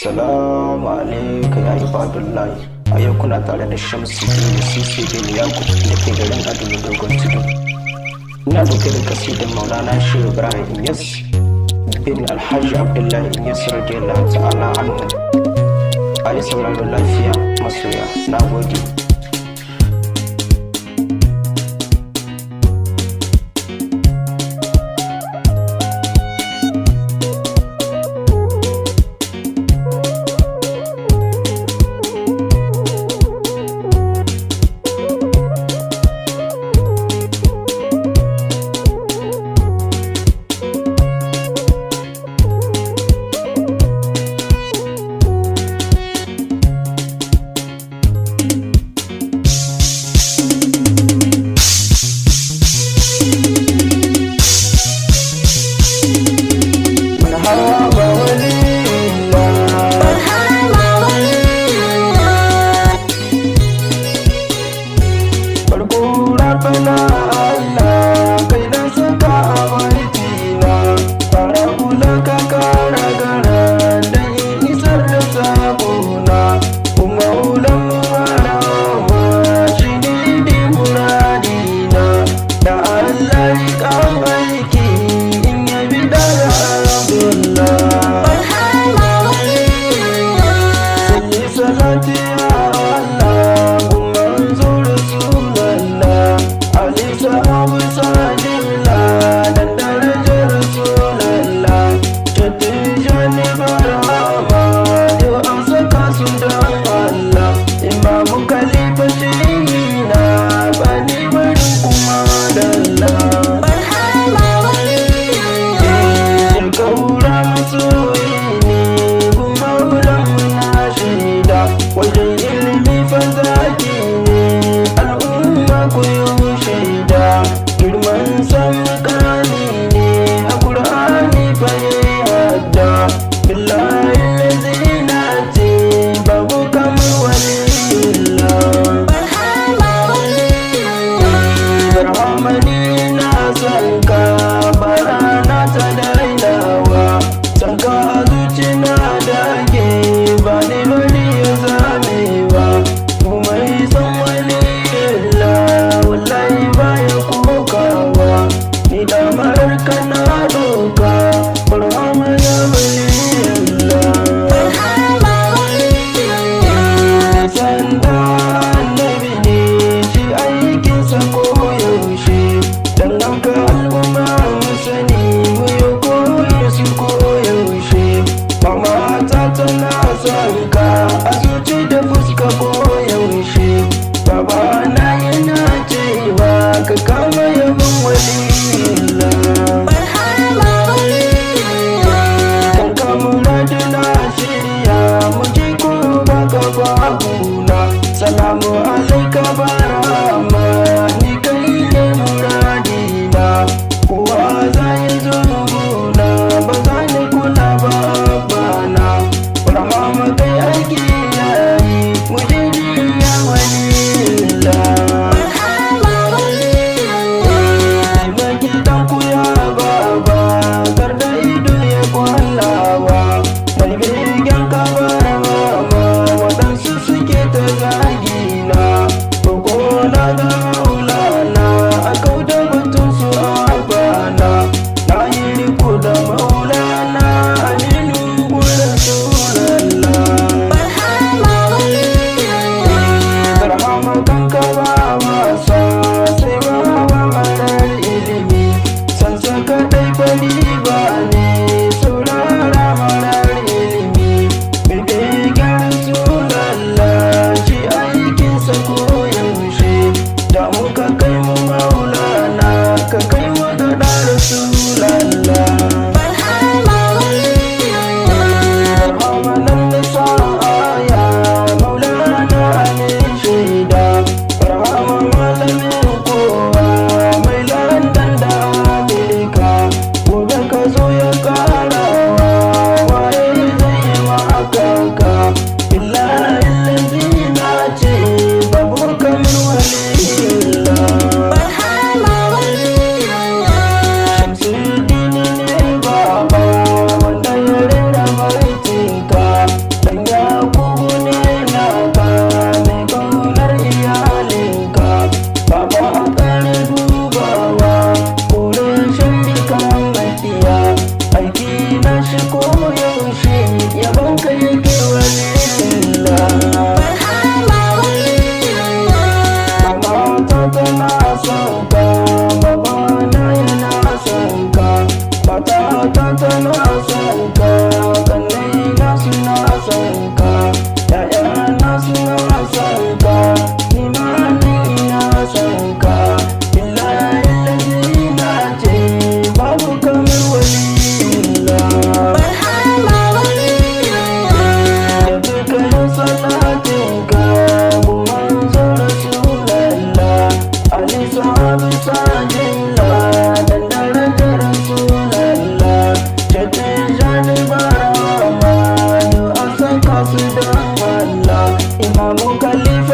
Salamu alaikum ya ibadullahi. A yau kuna tare da Shamsuddin Sisi bin Yakub da ke garin Aduna Dogon Tudu. Ina dauke da kasidar Maulana Shehu Ibrahim Inyas bin Alhaji Abdullahi Inyas radiyallahu ta'ala anhu. A yi sauraro lafiya masoya. Na gode. Marhaba walillah. Barhama walillah. Farko rabbana Allah kai na saka a baitina, fara kula ka kara gara dan in isar da sakona, kuma ulan marama shi ne dai muradina, da Allah riƙa aiki in yabi da Abdullah. Barhama walillah. Salli salati ya Allah, kuma manzo Rasulallah, Ali sahabu sadillah, dan darajar Rasulallah, Shattijani barhama, yau an saka su dan Allah, Imamu Khalifa shehina, bani barin kuma dalla. Barhama walillah. Kaura masoyi ne kuma wurin muna shaida, wajen ilimi fa zaki ne, al'umma ku yi shaida, girman san kani ne, a ƙur'ani fa yi hadda. Billahi. Mukallifina.